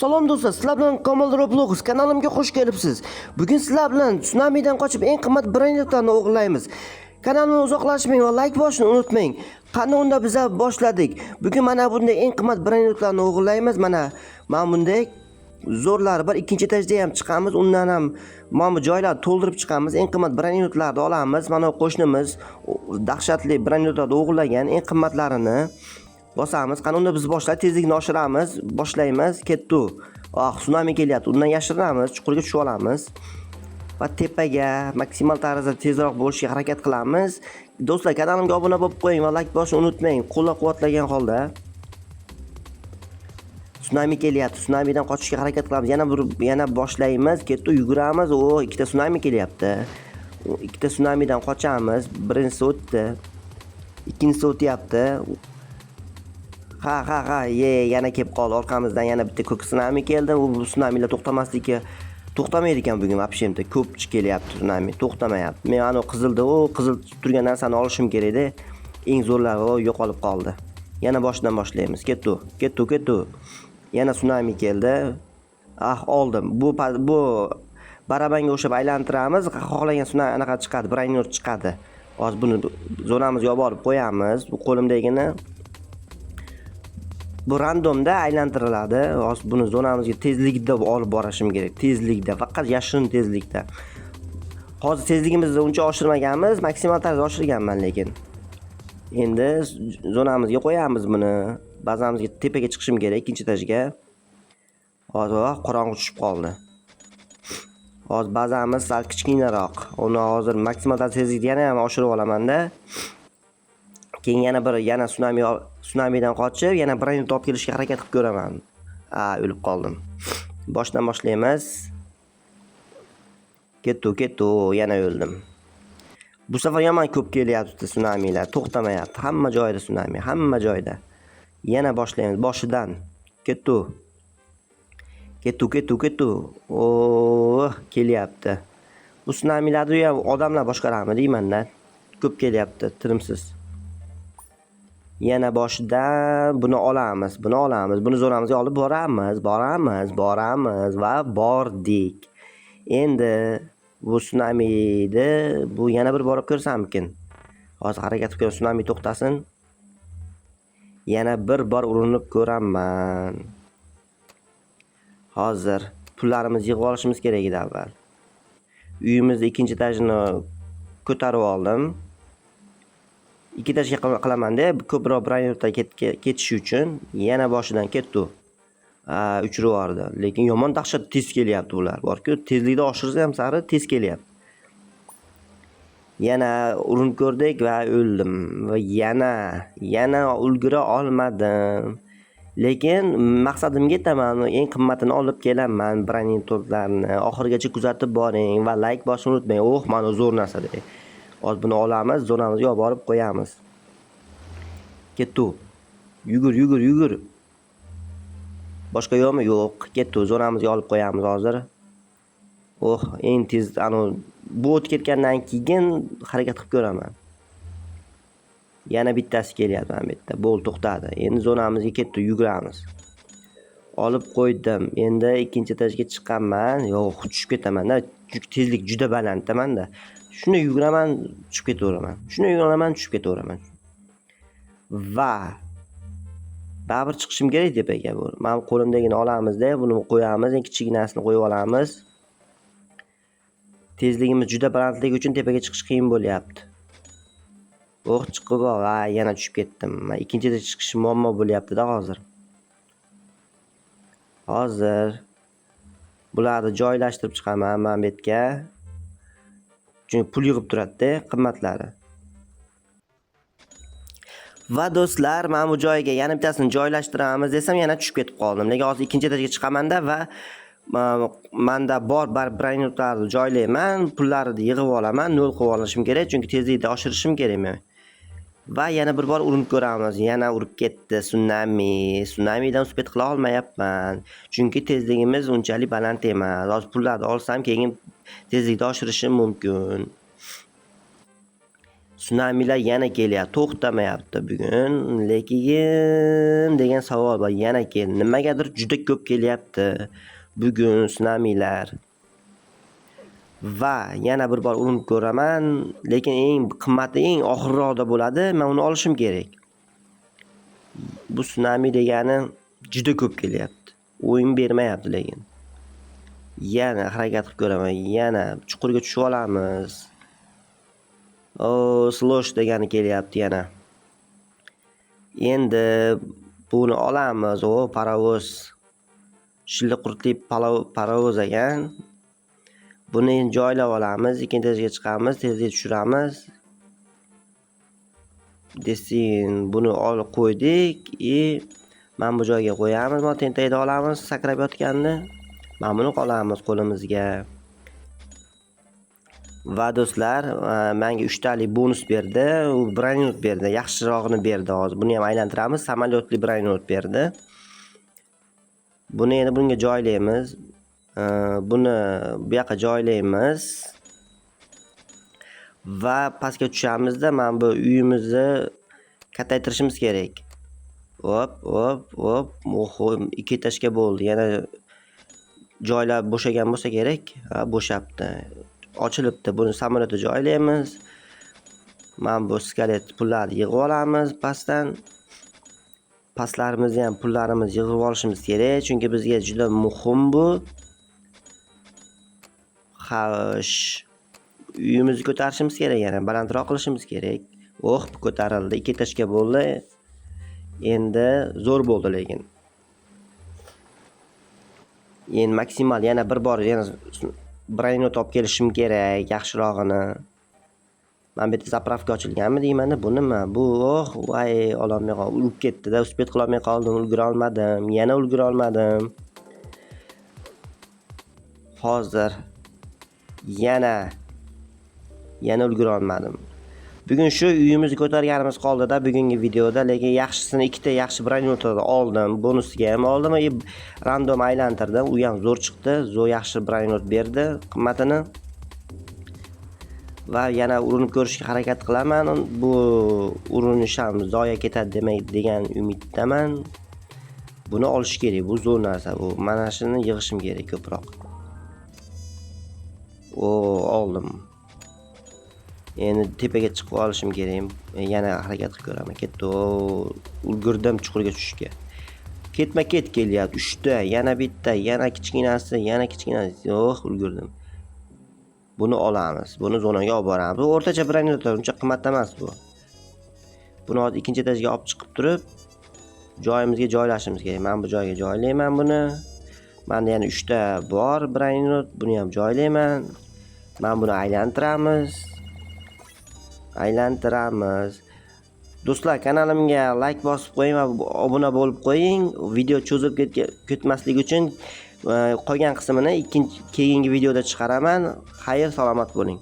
Salom do'stlar, sizlar bilan Komil Roblox kanalimga xush kelibsiz. Bugun sizlar bilan tsunamidan qochib eng qimmat brendlarni o'g'irlaymiz. Kanalni uzoqlashmang va like bosishni unutmang. Qani unda biza boshladik. Bugun mana bunday eng qimmat brendlarni o'g'irlaymiz. Mana bunday zo'rlari bor. Ikkinchi etajda ham chiqamiz. Undan ham mana bu joylarni to'ldirib chiqamiz. Eng qimmat brendlarni olamiz. Mana bu qo'shnimiz dahshatli brendlarni o'g'irlagan, eng qimmatlarini bosamiz. Qani unda biz boshlab tezlikni oshiramiz. Boshlaymiz. Ketdi. Ah, tsunami kelyapti. Undan yashirinamiz, chuqurga tushib olamiz. Va tepaga maksimal tarzda tezroq bo'lishga harakat qilamiz. Do'stlar, kanalimga obuna bo'lib qo'ying va like bosishni unutmang. Qo'llab-quvvatlagan holda. Tsunami kelyapti. Tsunamidan qochishga harakat qilamiz. Yana bir yana boshlaymiz. Ketdi, yuguramiz. O, ikkita tsunami kelyapti. Ikkita tsunamidan qochamiz. Birinchisi o'tdi. Ikkinchisi o'tyapti. Ha, ye, yana kelib qoldi. Orqamizdan yana bitta ko'k tsunami keldi. U tsunamilar to'xtamasligi to'xtamaydi ekan bugun вообще-то. Ko'p kelyapti tsunami, to'xtamayapti. Men ana qizilda, u qizil turgan narsani olishim kerak edi. Eng zo'rlari u yo'qolib qoldi. Yana boshidan boshlaymiz. Ketdi, ketdi, ketdi. Yana tsunami keldi. Ah, oldim. Bu barabanga o'xshab aylantiramiz. Xohlagan tsunami anaqa chiqadi, brainrot chiqadi. Hozir buni zonamizga olib borib qo'yamiz. Bu qo'limdagini. Bu randomda aylantiriladi. Hozir buni zonamizga tezlikda olib borishim kerak. Tezlikda, faqat yashirin tezlikda. Hozir tezligimizni uncha oshirmaganmiz, maksimal tarzda oshirganman lekin. Endi zonamizga qo'yamiz buni. Bazamizga tepaga chiqishim kerak, ikkinchi etajga. Hozir qorong'u tushib qoldi. Hozir bazamiz sal kichkinaroq. Uni hozir maksimal tezlikni yana ham oshirib olamanda. Keyin yana bir yana tsunamidan qochib, yana brainrot olib kelishga harakat qilib ko'raman. A, o'lib qoldim. Boshdan boshlaymiz. Ketdi, ketdi, yana o'ldim. Bu safar yomon ko'p kelyapti tsunamilar, to'xtamayapti. Hamma joyda tsunami, hamma joyda. Yana boshlaymiz boshidan. Ketdi. Ketdi, ketdi, ketdi. Oh, kelyapti. Bu tsunamilarni ham odamlar boshqaradimi deyman-da. Ko'p kelyapti, tinimsiz. Yana boshidan buni olamiz, buni olamiz, buni zonamizga olib boramiz, boramiz, boramiz va bordik. Endi bu tsunamini bu yana bir borib ko'rsammikin? Hozir harakat qilib tsunami to'xtasin. Yana bir bor urinib ko'raman. Hozir pullarimizni yig'ib olishimiz kerak edi avval. Uyimizni ikkinchi etajini ko'tarib oldim. Ikki etajga qilaman-da, ko'proq brainrotda ketishi uchun yana boshidan ketdi. Uchirib yubordi. Lekin yomon dahshat tez kelyapti ular. Borku, tezlikni oshirsa ham sari tez kelyapti. Yana urinib ko'rdik va o'ldim. Va yana ulgura olmadim. Lekin maqsadimga yetaman. Eng qimmatini olib kelaman brainrotlarni. Oxirigacha kuzatib boring va like bosishni unutmang. Oh, mana zo'r narsa. Hozir buni olamiz, zonamizga olib borib qo'yamiz. Ketdi. Yugur, yugur, yugur. Boshqa yo'qmi? Yo'q. Ketdi. Zonamizga olib qo'yamiz hozir. Oh, eng tez anu bu o'tib ketgandan keyin harakat qilib ko'raman. Yana bittasi kelyapti mana bu yerda. Bo'ldi, to'xtadi. Endi zonamizga ketdi, yuguramiz. Olib qo'ydim. Endi ikkinchi etajga chiqaman. Yo'q, tushib ketaman-da. Chunki tezlik juda balandda manda. Shunday yuguraman, tushib ketaveraman. Shunday yuguraman, tushib ketaveraman. Va baribir chiqishim kerak tepaga. Bu mana bu qo'limdagini olamizda, buni qo'yamiz, eng kichkinasini qo'yib olamiz. Tezligimiz juda balandligi uchun tepaga chiqish qiyin bo'lyapti. Oh, chiqib ol, ha, yana tushib ketdim. Ikkinchi etajga chiqish muammo bo'lyapti-da hozir. Hozir bularni joylashtirib chiqaman mana bu yerga. Chunki pul yig'ib turadi-da qimmatlari. Va do'stlar, mana bu joyga yana bittasini joylashtiramiz desam, yana tushib ketib qoldim. Lekin hozir ikkinchi etajga chiqamanda va manda bor brainrotlarni joylayman, pullarni yig'ib olaman, nol qilib olishim kerak, chunki tezlikni oshirishim kerak men. Va yana bir bor urinib ko'ramiz. Yana urib ketdi tsunami. Tsunamidan успеть qila olmayapman. Chunki tezligimiz unchalik baland emas. Hozir pullarni olsam, keyin tezlikni oshirishim mumkin. Tsunamilar yana kelyapti, to'xtamayapti bugun. Lekin degan savol bor, yana keldi. Nimagadir juda ko'p kelyapti bugun tsunamilar. Va yana bir bor urinib ko'raman, lekin eng qimmati eng oxirroqda bo'ladi. Men uni olishim kerak. Bu tsunami degani juda ko'p kelyapti. O'yin bermayapti lekin. Yana harakat qilib ko'raman. Yana chuqurga tushib olamiz. O, slosh degani kelyapti yana. Endi buni olamiz. O, parovoz. Shilli qurtli parovoz ekan. Buni endi joylab olamiz. Ikkinchi etajga chiqamiz, tezlik tushiramiz. Desin, buni olib qo'ydik и mana bu joyga qo'yamiz. Mana tentakda olamiz sakrab yotganni. Mana buni olamiz qo'limizga. Va do'stlar, menga 3 talik bonus berdi. U brainrot berdi, yaxshirog'ini berdi hozir. Buni ham aylantiramiz. Samolyotli brainrot berdi. Buni endi bunga joylaymiz. Buni bu yoqqa joylaymiz. Va pastga tushamizda mana bu uyimizni kattaytirishimiz kerak. Hop, hop, hop. Oho, ikki etajga bo'ldi. Yana joylar bo'shagan bo'lsa kerak. Ha, bo'shabdi. Ochilibdi. Buni samolyotga joylaymiz. Mana bu skelet pullarni yig'ib olamiz pastdan. Pastlarimizni ham pullarimizni yig'ib olishimiz kerak, chunki bizga juda muhim bu. Xo'sh, uyimizni ko'tarishimiz kerak, yana balandroq qilishimiz kerak. Oh, ko'tarildi. Ikki etajga bo'ldi. Endi zo'r bo'ldi lekin. Endi maksimal yana bir bor yana brainrot olib kelishim kerak, yaxshirog'ini. Mana bu yerda заправка ochilganmi deyman-da, bu nima? Bu, oh, voy, ololmay qoldim. Urib ketdi-da, успеть qilolmay qoldim, ulgura olmadim. Yana ulgura olmadim. Hozir yana ulgura olmadim. Bugun shu uyimizni ko'targanimiz qoldi-da bugungi videoda, lekin yaxshisini ikkita yaxshi brainrot oldim, bonusiga ham oldim va random aylantirdim. U ham zo'r chiqdi, zo'r yaxshi brainrot berdi qimmatini. Va yana urinib ko'rishga harakat qilaman. Bu urinish ham zoya ketadi demak degan umiddaman. Buni olish kerak, bu zo'r narsa bu. Mana shuni yig'ishim kerak ko'proq. O, oldim. Endi tepaga chiqib olishim kerak. Yana harakat qilib ko'raman. Ketdi. O, ulgurdim chuqurga tushishga. Ketma-ket kelyapti. 3 ta, yana bitta, yana kichkinasi, yana kichkinasi. Oh, ulgurdim. Buni olamiz. Buni zonaga olib boramiz. Bu o'rtacha brainrot, uncha qimmat emas bu. Buni hozir ikkinchi etajga olib chiqib turib, joyimizga joylashimiz kerak. Men bu joyga joylayman buni. Menda yana 3 ta bor brainrot, buni ham joylayman. Mana buni aylantiramiz. Aylantiramiz. Do'stlar, kanalimga like bosib qo'ying va obuna bo'lib qo'ying. Video cho'zilib ketmasligi uchun qolgan qismini keyingi videoda chiqaraman. Xayr, salomat bo'ling.